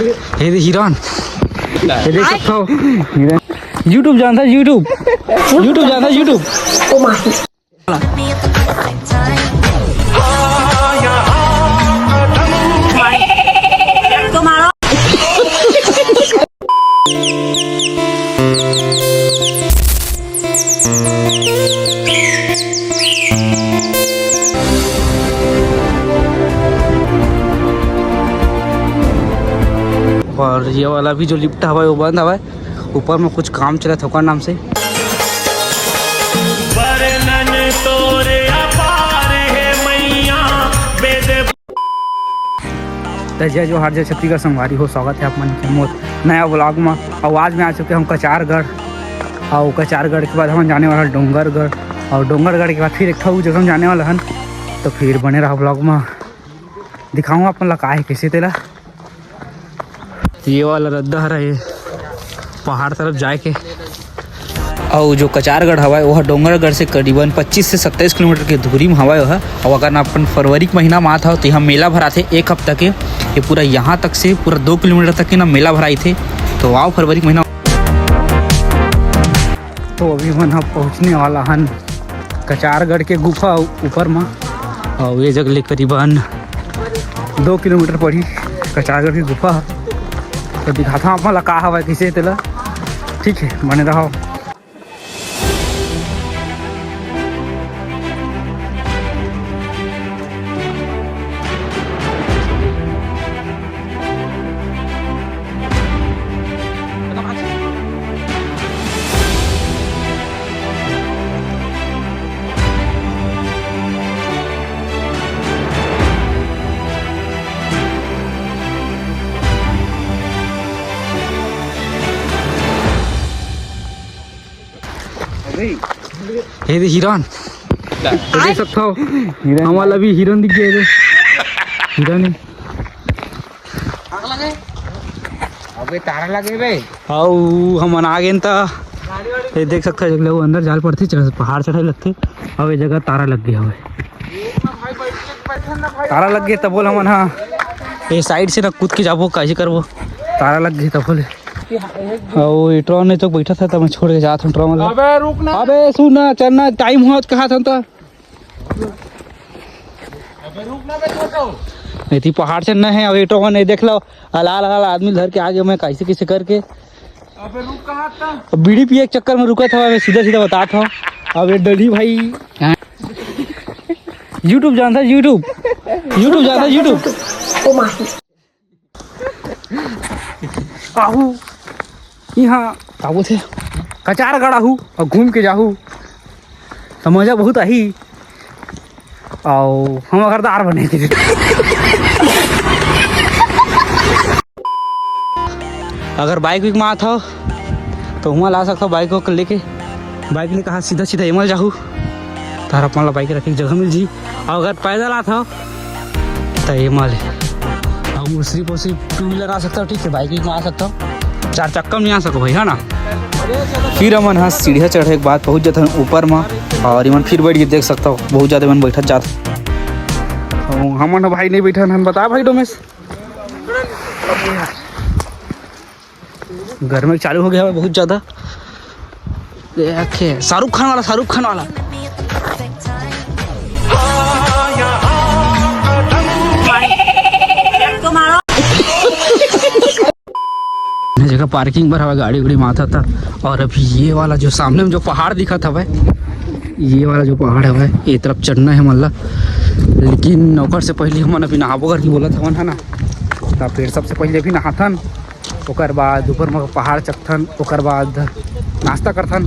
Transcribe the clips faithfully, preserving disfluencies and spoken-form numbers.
ये दे हिरन, ये देख सकथव हिरन। YouTube जानथस, YouTube, YouTube जानथस, YouTube। और ये वाला भी जो लिफ्ट हवय, वो बंद हवय। ऊपर में कुछ काम चलत हे ओकर नाम से। वर्णन तोरे अपार हे मैया, वेद। त जय जोहार, जय छत्तीसगढ़ संगवारी हो, स्वागत हे आप मन के मोर नया व्लॉग म। अउ आज मैं आ चुके हूँ कचारगढ़, अउ कचारगढ़ के बाद हमन जाने वाला डोंगरगढ़, अउ डोंगरगढ़ के बाद फिर एक ठो जगह हम जाने वाला हन। तो फिर बने रहा व्लॉग म, दिखाऊँ आप मन ला का हे, कैसे तेला। ये वाला रद्दा हरा, ये पहाड़ तरफ जाए के। अउ जो कचारगढ़ हवय, ओह डोंगरगढ़ से करीबन पच्चीस से सत्ताईस किलोमीटर के दूरी म हवय ओह। अउ अगर ना अपन फरवरी के महीना म आत हव, तो यहाँ मेला भराथे एक हफ्ता के। ये पूरा यहाँ तक से पूरा दो किलोमीटर तक के ना मेला भराथे। तो आओ फरवरी के महीना। तो अभी मन ह पहुँचने वाला हन कचारगढ़ के गुफा ऊपर म। अउ ये जगह ले करीबन दो किलोमीटर पड़ी कचारगढ़ के गुफा। तो दिखाता हूँ आप मन ला का हवय, कैसे तेला। ठीक है, बने रहो। ये दे हिरन, ये देख सकथव, हमन ला भी हिरन दिख गे हे। हिरन हे। अबे तारा लगे बे। अउ हमन आ गेन त ये देख सकथव, एक लोग अंदर जाल पड़थे, चढ़, पहाड़ चढ़े लगथे। अउ ये जगह तारा लग गे हवय, तारा लग गे त बोल हमन हा ये साइड से ना कूद के जाबो, कैसे करबो, तारा लग गे त बोले। अउ ये ट्रॉन ने तो बैठा था, त मैं छोड़ के जात हूँ ट्रॉन वाला। अबे रुक ना। अबे सुन ना, चल ना, टाइम हुआ कहा था त। अबे रुक ना बे, छोटो। एती पहाड़ चढ़ना है, अउ ये ट्रॉन ने देख लो, अलाल अलाल आदमी धर के आगे मैं कैसे कैसे करके। अबे रुक कहाँ था? अब बीड़ी पिए के चक्कर में रुका था, मैं सीधा सीधा बतात हूँ। अब ये डली भाई, हाँ। YouTube जानता है, YouTube, YouTube जानता है, YouTube। आहू, इहाँ का बोलथे, कचारगढ़ आहू अउ घूम के जाहू, त मजा बहुत आही। अउ हम अगर दार बने के अगर बाइक विक में आत हव, तो हुआं ला सकथव बाइक वाइक लेके। बाइक ले कहा सीधा सीधा एमल जाहू, तार अपन ला बाइक रखे के जगह मिल जी। अउ अगर पैदल आत हव, त एमल हे। अउ सिर्फ अउ सिर्फ टू व्हीलर आ सकथव, ठीक है, बाइक विक में आ सकथव, चार चक्का में नहीं आ सको भाई, है ना। फिर हमन ह सीढ़िया चढ़े के बाद पहुंच जाथन ऊपर म, अउ इमन फिर बैठ के देख सकथव, बहुत ज्यादा मन बैठत जात। अउ हमन ह भाई नहीं बैठन हन, बता भाई डोमेश। गर्मी चालू हो गया है बहुत ज्यादा। देखे शाहरुख खान वाला, शाहरुख खान वाला। जगह पार्किंग बर हवय, गाड़ी उड़ी माथा था। और अभी ये वाला जो सामने में जो पहाड़ दिखत हवय, ये वाला जो पहाड़ हवय, ये तरफ चढ़ना है मतलब, लेकिन ओकर से पहले हमन अभी नहाबो करके बोलत हवन, है ना। त फिर सबसे पहले अभी नहाथन, ओकर बाद ऊपर में पहाड़ चघथन, ओकर बाद नाश्ता करथन,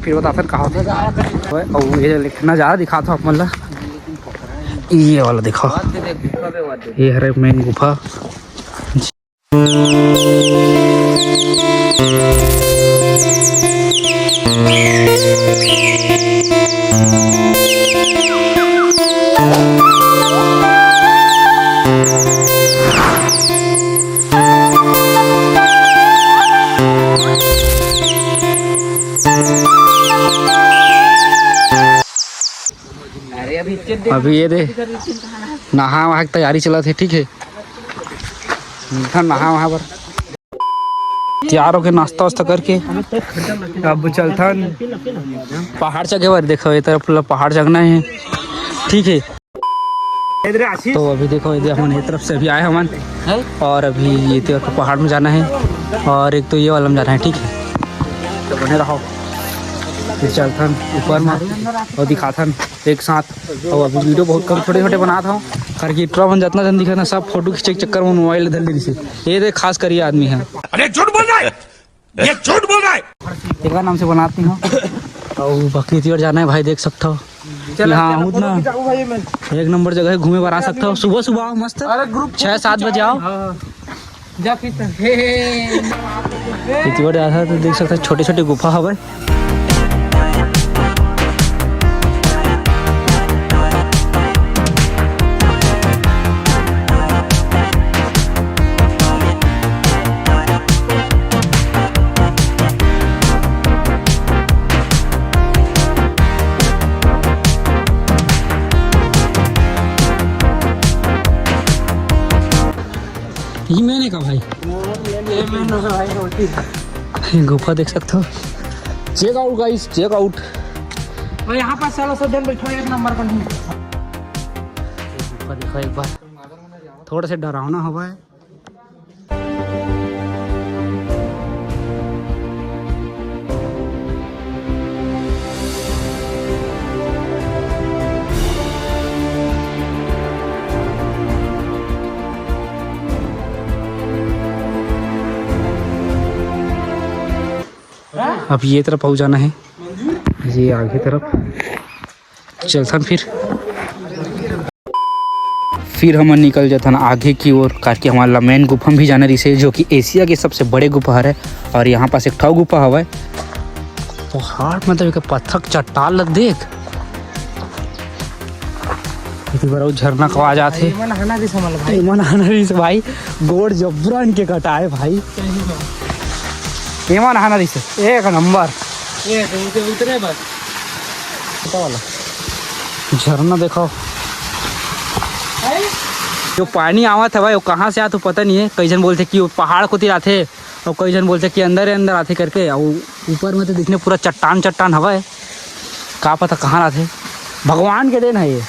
फिर बताथन का होथे। अउ ये नजारा दिखात हव आप मन ला, ये वाला देखो, ये हरे मेन गुफा। अभी ये दे, नहा वहा के तैयारी चलत हे, ठीक है। मिलथन नहा वहा बर। तैयार होके नाश्ता वास्ता करके अब चलथन पहाड़ चघे बर। देखो ये तरफ पूरा पहाड़ चघना है, ठीक है। तो अभी देखो ये हमन ये तरफ से अभी आए हमन, और अभी ये तरफ पहाड़ में जाना है, और एक तो ये वाला में जाना है, ठीक है। तो बने रहो, फिर चलथन ऊपर में और दिखाथन एक साथ। और अभी वीडियो बहुत कम, छोटे छोटे बनात हूँ, करके इतना मन जितना जन दिखा ना, सब फोटो खींचे के चक्कर में मोबाइल धर ले रही। ये देख खास कर ये आदमी है। अरे झूठ बोल रहा है, ये झूठ बोल रहा है। तेकर नाम से बनाती हूँ। और बाकी इतनी बार जाना है भाई, देख सकता हो। यहाँ आऊँ ना, एक नंबर जगह है, घूमे बर आ सकता हो। सुबह सुबह आओ, मस्त अरे ग्रुप छः सात बजे आओ। जा खींच। इतनी बार जाता है तो देख सकता है, छोटे छोटे गुफा हवे। ये मैंने कहा भाई, ये मैंने भाई, होती है। गुफा देख सकते हो, check out guys, check out। और यहाँ पर चलो सब जन बैठो, एक नंबर पर नहीं। गुफा देखो एक बार, थोड़ा सा डरावना हवा है। अब ये तरफ पहुँच जाना है, ये आगे तरफ चलथन फिर। फिर हमन निकल जथन आगे की ओर, काकि हमन ला मेन गुफा में भी जाना रहिसे, जो कि एशिया के सबसे बड़े गुफा हरे। और यहाँ पास एक ठो गुफा हवय। पहाड़ मतलब एक पत्थर चट्टान लग देख, इतनी बार झरना का आवाज आथे। एमन हाना दिस हमन भाई। एमन हाना दिस भाई, गोड़ जबरन के कटाए भाई। एमन हाना दिस एक नंबर। ये तो उतरे बस। पता वाला झरना देखो, जो पानी आवत हवय, वो कहाँ से आत, वो पता नहीं है। कई झन बोलथे कि वो पहाड़ कोती आथे, और कई झन बोलथे कि अंदर ही अंदर आथे करके। और ऊपर में तो दिखने पूरा चट्टान चट्टान हवय, का पता कहाँ आथे, भगवान के देन है ये।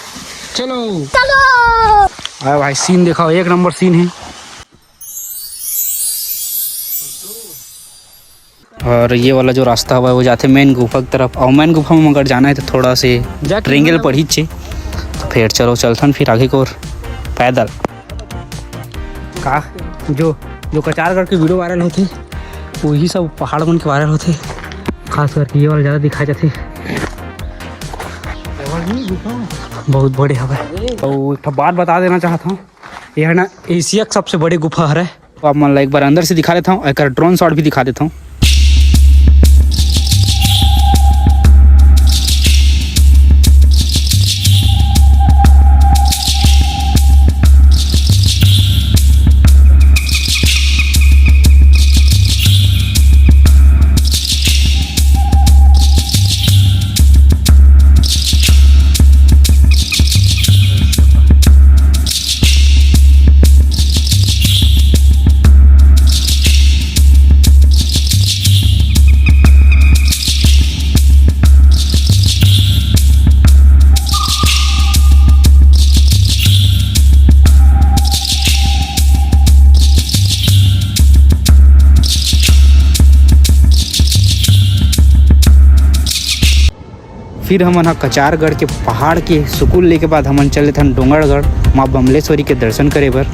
चलो। चलो। अरे भाई, सीन देखो, एक नंबर सीन है। और ये वाला जो रास्ता हवय, वो जाथे मेन गुफा की तरफ। और मेन गुफा में अगर जाना है तो थोड़ा से जाके ट्रेंगल मतलब पड़ी चे। तो फिर चलो चलथन फिर आगे को पैदल। का जो, जो कचारगढ़ के वीडियो वायरल होथे, वही सब पहाड़ मन के वायरल होथे। खास करके ये वाला ज़्यादा दिखाई जाथे, बहुत बड़े हवय। और एक ठो बात बता देना चाहत हूँ, ये है ना एशिया के सबसे बड़े गुफा हरे। तो आप मन ला एक बार अंदर से दिखा देता हूँ, एक ड्रोन शॉट भी दिखा देता हूँ। फिर हमन ह कचारगढ़ के पहाड़ के सुकून लेके बाद हमन चल देथन डोंगरगढ़ माँ बमलेश्वरी के दर्शन करे बर।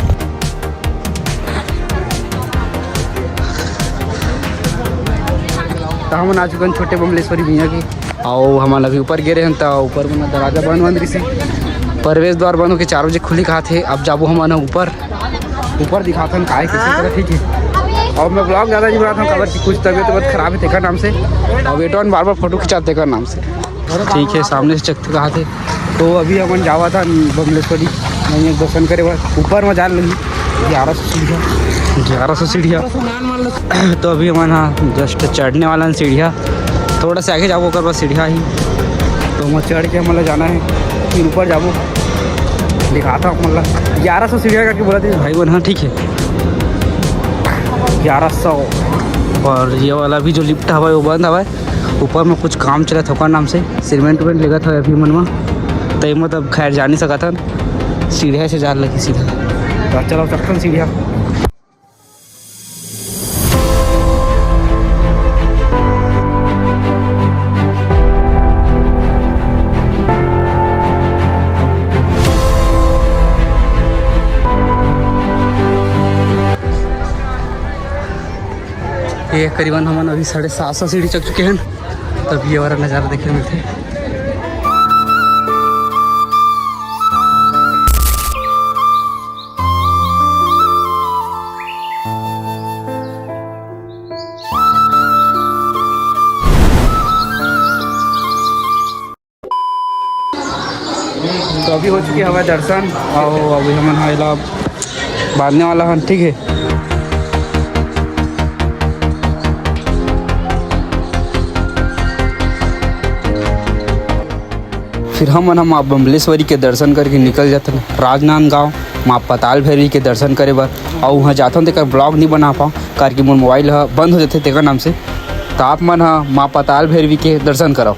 त हमन आ चुकन छोटे बमलेश्वरी भैया के, अउ हमन अभी ऊपर गे रहेन त ऊपर में दरवाजा बंद बंद रहिसे, प्रवेश द्वार बंद होके चार बजे खुली कहाथे। अब जाबो हमन ह ऊपर, ऊपर दिखाथन काय कैसे करत, ठीक है। और मैं ब्लॉग ज़्यादा नहीं बनाता हूँ, काबर कि कुछ तबीयत तबीयत खराब है तेकर नाम से, और बेटवा बार बार फोटो खिंचाते तेकर नाम से। ठीक है, सामने से चकते कहाथे। तो अभी हमन जावत हन बमलेश्वरी मैया के दर्शन करे बर। ऊपर में जान लगी ग्यारह सौ सीढ़िया, ग्यारह सौ सीढ़िया। तो अभी हमन हा जस्ट चढ़ने वाला हन सीढ़िया, थोड़ा से आगे जाबो ओकर बाद सीढ़िया ही। तो हमन चढ़ के हमन ला जाना है, फिर ऊपर जाबो, दिखाता हूँ हमन ला। ग्यारह सौ सीढ़िया करके बोला था भाई बन, हाँ ठीक है। ग्यारह सौ। और ये वाला भी जो लिफ्ट हवय, वो बंद हवय। ऊपर में कुछ काम चलत हे ओकर नाम से, सीमेंट वेमेंट लेगत हवय अभी मन में। तो ये मतलब खैर जा नहीं सकत हन, सीढ़िया से जा लगी सीधा। तो चलो चलथन सीढ़िया। ये करीबन हमन अभी साढ़े सात सौ सीढ़ी चढ़ चुके हैं, तब ये वाला नज़ारा देखने मिलते हैं। तो अभी हो चुके हवय दर्शन, और अभी हमन ह एला बांधने वाला हन, ठीक है। फिर हमन ह माँ बम्बलेश्वरी के दर्शन करके निकल जाथन राजनांदगांव माँ पताल भैरवी के दर्शन करे बर। अउ वहाँ जाथन तेकर ब्लॉग नहीं बना पाओ, काबर कि मोर मोबाइल ह बंद हो जाथे तेकर नाम से। तो आप मन ह माँ पताल भैरवी के दर्शन करव।